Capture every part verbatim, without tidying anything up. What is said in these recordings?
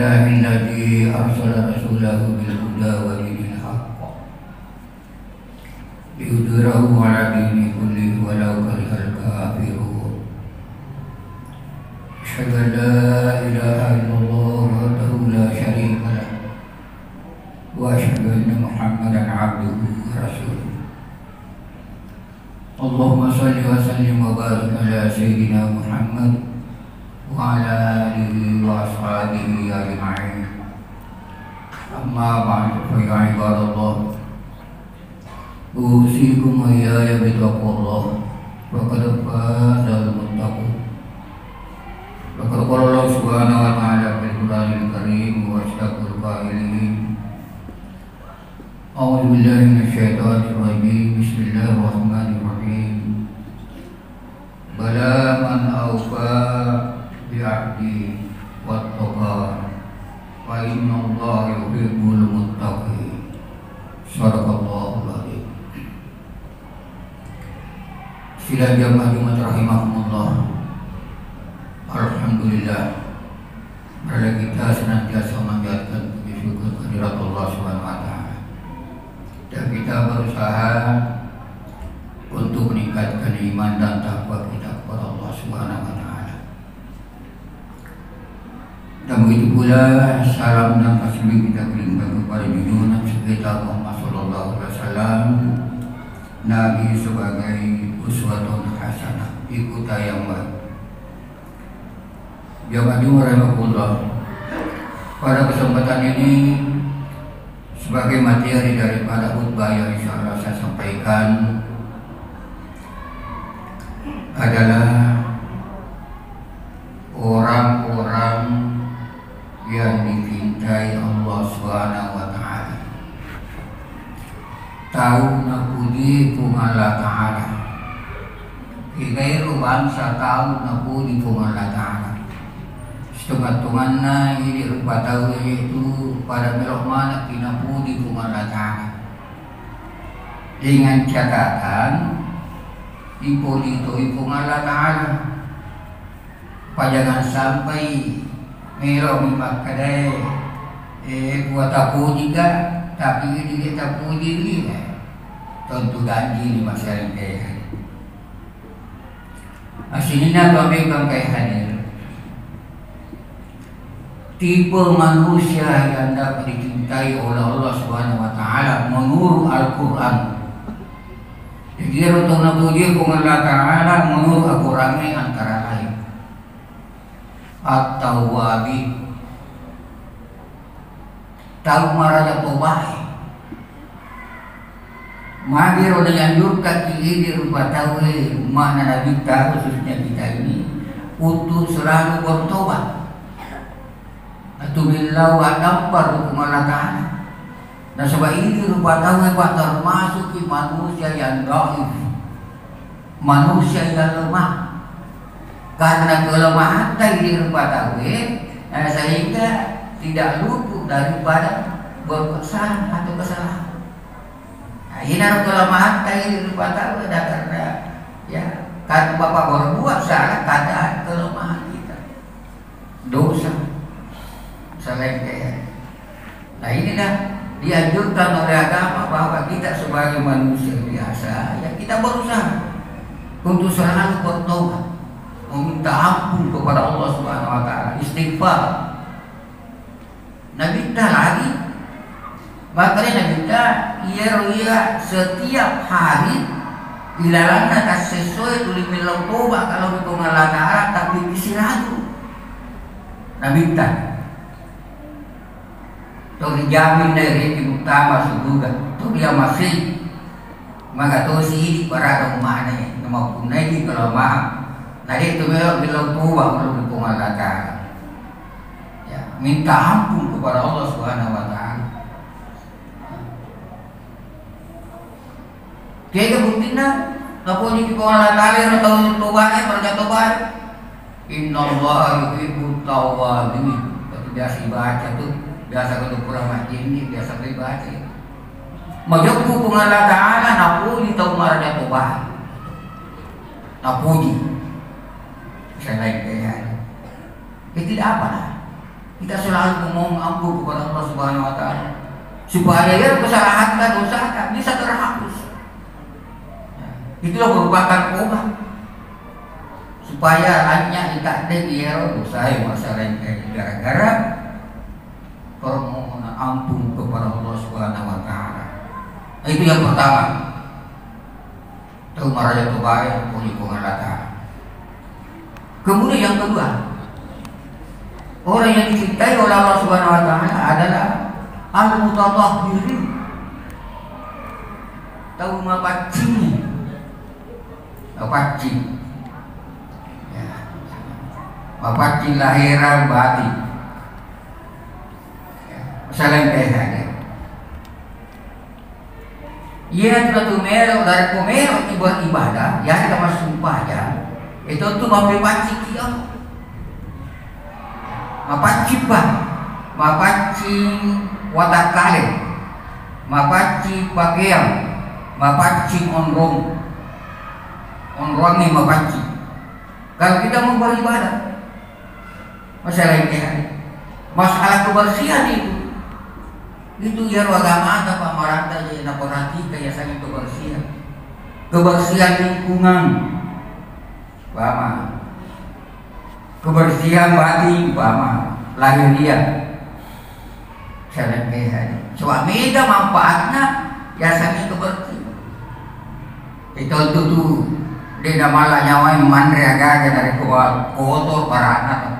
الذي أرسل رسوله بالهدى ودين الحق ليظهره على الدين كله ولو كره الكافرون. أشهد أن لا إله إلا الله وحده لا شريك له، وأشهد أن محمدا عبده ورسوله. اللهم صل وسلم وبارك على سيدنا محمد وعلى آله وأصحابه أجمعين. أما بعد، فيا عباد الله، أوصيكم وإياي بتقوى الله، فقد فاز المتقون. فقد قال الله سبحانه وتعالى في القرآن الكريم وأصدق القائلين: أعوذ بالله من الشيطان الرجيم. بسم الله الرحمن الرحيم. بلى من أوفى بعهده واتقى فإن الله يحب المتقين. صدق الله العظيم. Sidang jamaah Jumat rahimakumullah. Alhamdulillah. Marilah kita senantiasa manjatkan puji syukur kehadirat Allah Subhanahu wa Ta'ala. Dan kita berusaha untuk meningkatkan iman dan takwa kita kepada Allah Subhanahu wa Ta'ala. Dan begitu pula salam dan taslim kita kirimkan kepada junjungan kita Muhammad sallallahu alaihi wasallam, Nabi sebagai uswatun hasanah, ikutayang baik. Jamaah Jumat rahimakumullah. Pada kesempatan ini, sebagai materi daripada khutbah yang insya Allah saya sampaikan adalah orang-orang yang dicintai Allah Subhanahu wa Ta'ala. Tau napuji Puang Allah Ta'ala. Igairo bangsa tau napuji Puang Allah Ta'ala. Sitonga-tonganna idi rupa tau itu pada melo manekki napuji Puang Allah Ta'ala. Dengan catatan, dipuji toi Puang Allah Ta'ala. Pajangan sampai melo mi makkedae, eh, kua tapujika, tapi idi de tapuji ri, eh, tentu ganji ni masyarakat. Asininna pamekang kai hadir. Tipe manusia yang dapat dicintai oleh Allah Subhanahu wa Ta'ala menurut Al-Quran. Jadi, ero tau napuji Puang Allah Ta'ala menurut Al-Quran antara lain At-Tawwabin, tau maraja tobae. Magiro naianjurkaki idi rupa tauwe, umma'na Nabitta, khususnya kita ini, untuk selalu bertobat. Atubillau addampar hukum Allah Ta'ala. Nasaba idi rupa tauwe, Pak, termasuki manusia yang dhaif, manusia yang lemah. Karena kelemahan tadi rupa tauwe, eh, sehingga tidak luput daripada berbuat salah atau kesalahan. Nah, ini rupa kelemahan tadi rupa tauwe, ada karena, ya, kan Bapak berbuat salah, keadaan kelemahan kita. Dosa. Selain kayak Nah, inilah dianjurkan oleh agama bahwa kita sebagai manusia biasa, ya, kita berusaha untuk selalu bertobat, meminta ampun kepada Allah Subhanahu wa Ta'ala, istighfar. Nabitta lagi, makanya Nabitta, iya, iya, setiap hari ilalanna tassessoe tuli millau toba kalau ri Puang Allah Ta'ala, tapi istirahat. Nabitta. To rijamin naireki muttama suruga, to riamasei. Maga tosi idi barada umma'na, namappunnaiki kelemahan. Nade to melo billau toba melalui Puang Allah Ta'ala. Ya, minta ampun kepada Allah Subhanahu wa Ta'ala. Kega buktinna? Napojiki Puang Allah Ta'ala ero tau tobane, maraja tobae. Innallaha yuhibbut tawwabin. Tapi biasa dibaca tuh, biasa kalau kurang majjinni, biasa dibaca. Majokku Puang Allah Ta'ala napuji tau maraja tobae. Napuji. Selain kaya. Ya, tidak apa-apa. Kita selalu memohon ampun kepada Allah Subhanahu wa Ta'ala, supaya ya kesalahan kita, dosa kita bisa terhapus. Itulah merupakan obat supaya lanynya ita de iyaro dosa yang masalah, gara-gara permohonan ampun kepada Allah Subhanahu wa Ta'ala. Itu yang pertama. Tau maraja tobae, puji Puang Allah Ta'ala. Kemudian yang kedua, orang yang dicintai oleh Allah Subhanahu wa Ta'ala adalah al-mutatahhirin. Tau mapaccing. Mapaccing. Ya. Mapaccing lahir batin. Ya. Masalah yang kayak Iyanatu natu melo, narekko melo iba-, ibadah, iyanatu massumpajang, itu tu mappepacciki, oh. Mapaccing pa, mapaccing watakkale, mapaccing pakeang, mapaccing onrong, onrongi mapaccing. Kalau kita mau beribadah, Masalah ini, masalah kebersihan itu. Itu iyaro agamata, Pak, maranta je naperhatika yasengnge kebersihan. Kebersihan lingkungan, umpama. Kebersihan batin, umpama. Lahiriah. Salengkeha. Sebab mega manfaatna yasengnge kebersihan. Itu tu, tu, de namala nyawai manre aga-aga dari kotor barana.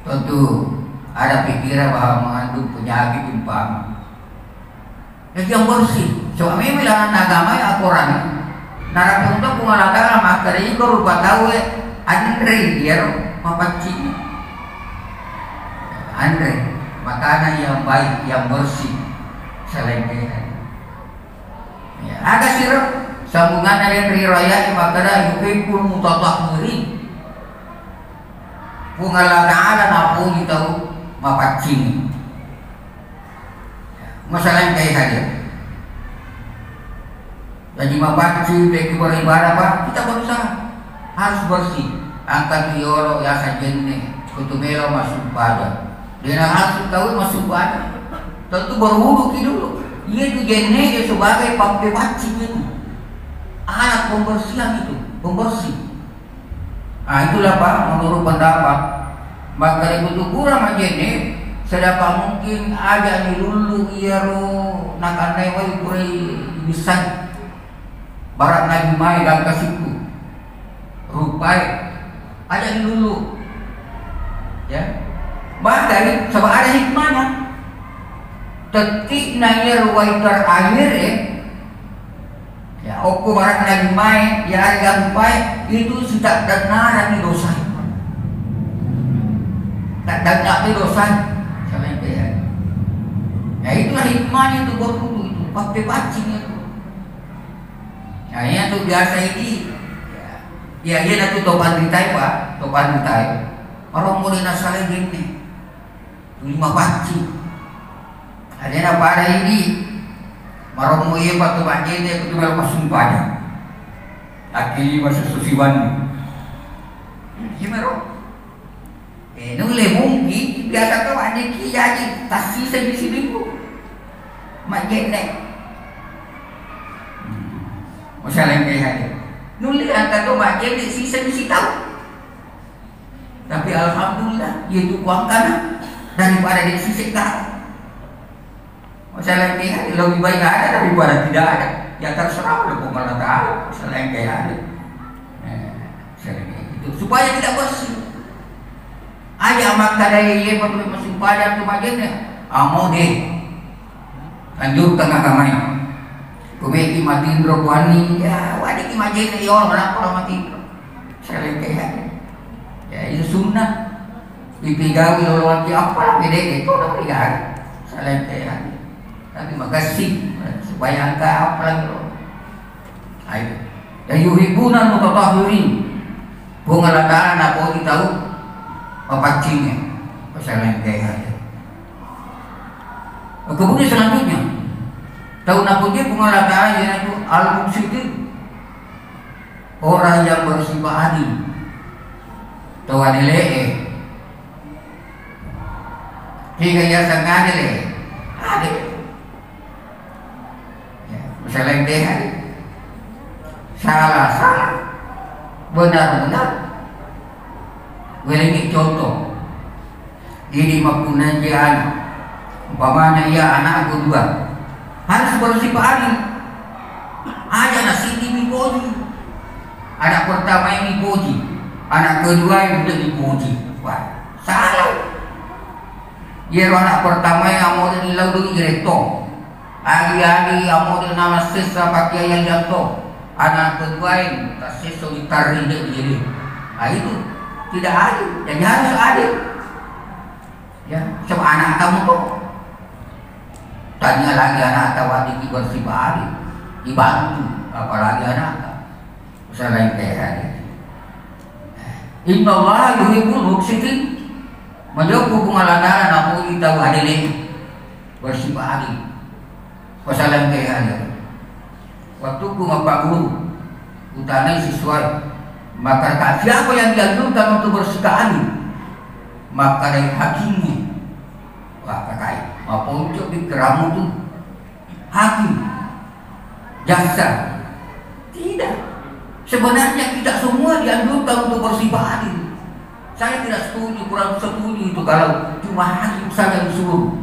Tentu ada pikiran bahwa mengandung penyakit umpama. Jadi yang bersih. Sebab memang dalam agama ya aturan. Narapi untuk Puang Allah Ta'ala makkeda iko rupa tau e anre iyaro mapaccing. Anre makanan yang baik, yang bersih. Selain itu. Ya, aga siro sambunganna ri riwayat makkeda yuhibbul mutatahhirin. Puang Allah Ta'ala napoji tau mapaccing. Masalah yang kayak hadir. Jadi mapaccing, peki beribadah, Pak, kita berusaha harus bersih. Angkat yolo yasa jenne, kutu melo masuk badan. Dena langsung tahu masuk badan. Tentu berwudu ki dulu. Iya tu jenne ya sebagai pampe paccing itu. Alat pembersihan itu, pembersih. Ah, itulah, Pak, menurut pendapat. Maka itu tu kurang majene, sedangkan mungkin aja ni lulu iyaro nakanai wai kurai bisa. Barak Nabi mai dan kasihku. Rupai aja ni lulu. Ya. Bahkan sebab ada hikmahnya. Tetik na iyaro wai terakhir, eh, Ya, okko barakna limae, ya, aga rupae, itu sitaddannarangi dosae. Taddanna tu dosae. Sampai itu ya. Ya, itulah hikmahnya itu berwudu itu, pakai pancing itu. Ya, iya tu biasa ini. Ya, iya tu topan ritai, Pak, topan ritai. Marommo de nasala genne. Tuli mapaccing. Alena pada idi, marommo iye pattu majjenne, kutu melo massumpajang. Akkili masessu siwanni. Iya mero. Eh, nulle mungkin biasa to majjeki jaji tassiseng di siminggu. Majjenne. Hmm. Masalah yang kayak nulle angka to majjenne siseng sitaung. Tapi alhamdulillah, iya tu kuangkana daripada di sisi kau. Masalah yang kayak lebih baik ada daripada tidak ada. Ya terserah oleh Puang Allah Ta'ala. Masalah yang kayak ada. Eh, masalah yang kayak gitu. Supaya tidak bersih. Aja makkadai iya perlu masuk pada tu majene. Amo deh. Lanjutkan agamai. Kumeki matinro kuani, ya, wajib ki majene yo, kenapa lo matinro? Salengkehan. Ya, itu sunnah. Dipigawi loloaki apa lah, beda itu udah pegang. Salengkehan. Tapi makasih supaya angka apa lagi lo. Ayo. Ya yuhibuna mutatahhirin. Puang Allah Ta'ala napoji tau mapaccingnge. Salengkehan. Kemudian selanjutnya, tau napoji Puang Allah Ta'ala yaitu al-muqsitin. Orang yang bersifat adil. Tau adele'e. Kega yaseng adele? Adele. Ya, misalnya deh, salah, salah. Benar, benar. Welengi contoh. Jadi, makkunai anak. Umpamanya, iya, anak kedua. Harus bersifat adil. Aja nasi dipuji. Anak pertama ini puji. Anak kedua yang tidak dipuji. Wah, salah. Iyaro anak pertamae amode ri lau dui iretto. Agi-agi amode namassessa pakeang yaliang to. Anak keduae tassessa ditarri de jadi. Nah, itu tidak adil. Jadi harus adil. Ya, sama anak kamu tuh. Tanya lagi anak tahu adil, bersifat adil. Dibantu, apalagi anak. Selain kayak adil. Innallaha yuhibbul muqsitin. Majeppu Puang Allah Ta'ala napuji tau adele, bersifat adil. Pasaleng ke adil. Waktuku mappaguru, utanai siswa, maka siapa yang dianjurkan untuk bersikap adil? Maka dari hakimnya. Wah, kakai, maponco pikiranmu tuh. Hakim, jaksa. Tidak. Sebenarnya kita semua dianjurkan untuk bersifat adil. Saya tidak setuju, kurang setuju itu kalau cuma hakim saja disuruh.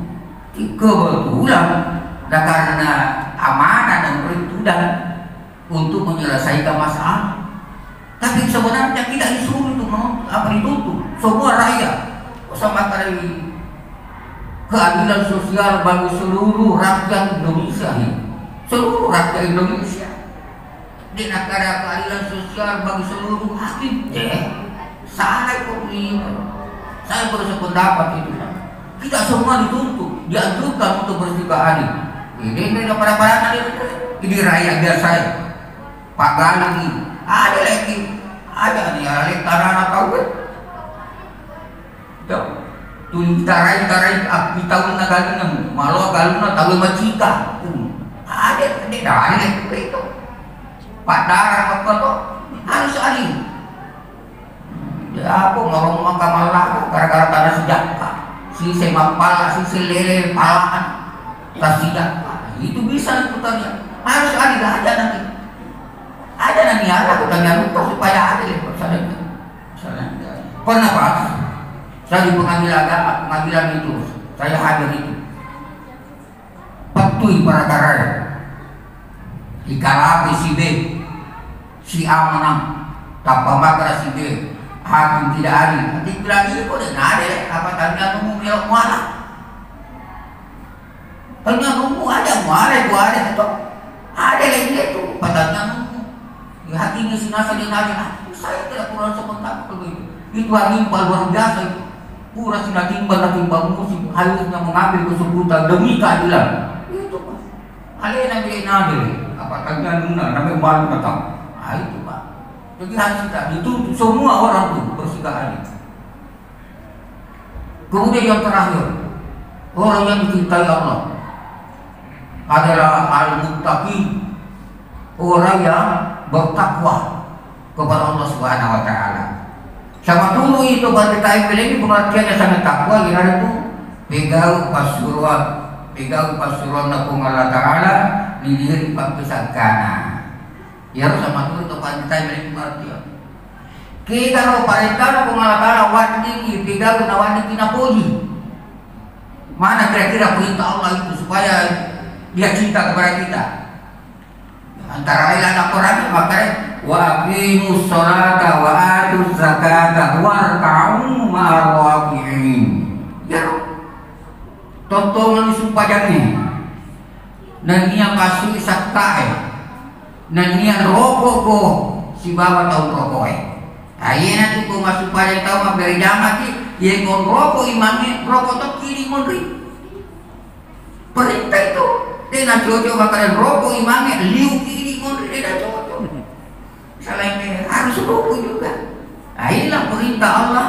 Kebetulan, nah, karena amanah dan perintah untuk menyelesaikan masalah. Tapi sebenarnya tidak disuruh itu menuntut apa dituntut. Semua rakyat. Usah materi keadilan sosial bagi seluruh rakyat Indonesia ini. Seluruh rakyat Indonesia. Dia nak ada keadilan sosial bagi seluruh hakim. Eh, salah itu. Saya bersependapat itu. Kita semua dituntut, dianjurkan untuk bersikap adil. Ini beda pada-pada adil. Ini rakyat biasa ya. Paggalungngi, ada lagi, ada ni alek karana tau kan. Tau. Tuli tarai-tarai api tau na galunna, malo galunna tau macika. Hmm. Ada, ada, ada lagi itu. Padara apa tuh? Harus adil. Ya, aku ngomong maka malah gara-gara tanah sejakka. Sise mappala, sise lele palaan. Tas sejakka. Itu bisa itu tanya. Harus ada aja nanti. Ada nanti ada aku tanya lupa supaya ada deh persoalannya. Persoalannya. Pernah, Pak? Saya di pengadilan agama, pengadilan itu. Saya hadir itu. Pettui parakarae. Ikalapi si B, si A menang, tappa makara si B, hakim tidak adil. Nanti bilang, "Iko deh, nade, apa tanya nunggu melok muala?" Tanya nunggu ada muala, itu ada itu. Ada lagi itu, apa tanya nunggu. Ya, hatinya si nasa dia nanya, "Ah, saya tidak kurang sebentar kalau itu." Itu animpa luar biasa itu. Pura sina timba, na timba musim, harusnya mengambil kesebutan demi keadilan. Itu, Pak. Alena dia nade, apa tanya nuna, namanya malu na tahu. Ah, itu, Pak. Jadi harus kita dituntut semua orang tuh bersikap adil. Kemudian yang terakhir, orang yang dicintai Allah adalah al-muttaqin, orang yang bertakwa kepada Allah Subhanahu wa Ta'ala. Sama dulu itu pada kain ini pengertiannya sangat takwa, iyanaritu pegau pasuruan, pegau pasuruan Puang Allah Ta'ala, dilirik pappesangkana. Iyaro sama tu to pantai meliputi. Kegaro parentana Puang Allah Ta'ala, waddingi pigau na waddingi napoji. Mana kira-kira perintah Allah itu supaya dia cinta kepada kita? Antara lain ada Quran, makanya, "Wa aqimus sholata wa atuz zakata warka'u ma'ar raki'in." Ya, tontongan sumpajangi. Nennia pasui sakkae. Nennia rokokko sibawa tau rokoe. Ayenatu ko massumpaja tau mabbere jamaki, yeko roko imangnge, roko tokki idi monri. Perintah itu, de nacocok makkeda roko imangnge, liuki idi monri, de nacocok. Selain itu, harus roko juga. Nah, inilah perintah Allah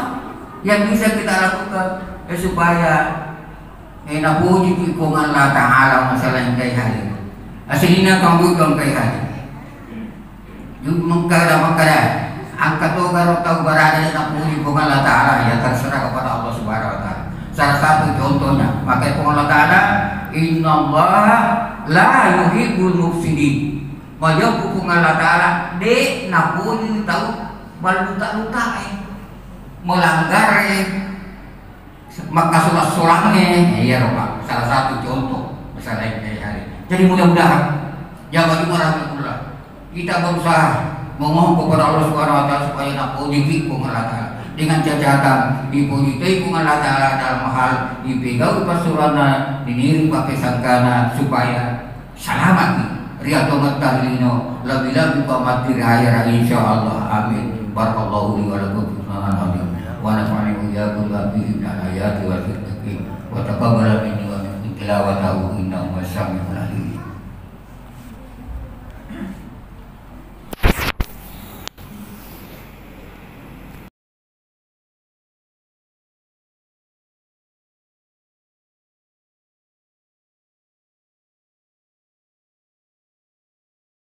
yang bisa kita lakukan, eh, supaya Eh, napojiki Puang Allah Ta'ala masalah engkai hari. Aslina tau buka engkai hari. Yuk mengkada, mengkada. Angkat to garo tau barada napoji Puang Allah Ta'ala, ya terserah kepada Allah Subhanahu wa Ta'ala. Salah satu contohnya, maka Puang Allah Ta'ala, "Innallaha la yuhibbul mufsidin." Majeppu Puang Allah Ta'ala, de' napoji tau malluta-lutae, melanggar e, makkasulang-sulangnge. Iya, Pak. Salah satu contoh masalah ini hari. Jadi mudah-mudahan, ya, bagi warahmatullah. Kita berusaha memohon kepada Allah Subhanahu wa Ta'ala supaya napojiki Puang Allah Ta'ala. Dengan catatan, dipoji toi Puang Allah Ta'ala dalam hal dipegau passuranna, diniri pappesangkana, supaya salamat ri atau ngettar lino, lebih-lebih pamatti ri akhirat, insya Allah. Amin. Barakallahu li wa lakum fil Qur'anil azim. Wa nafa'ani wa iyyakum bima fihi minal ayati wa dzikril hakim. Wa taqabbala minni wa minkum tilawatahu, innahu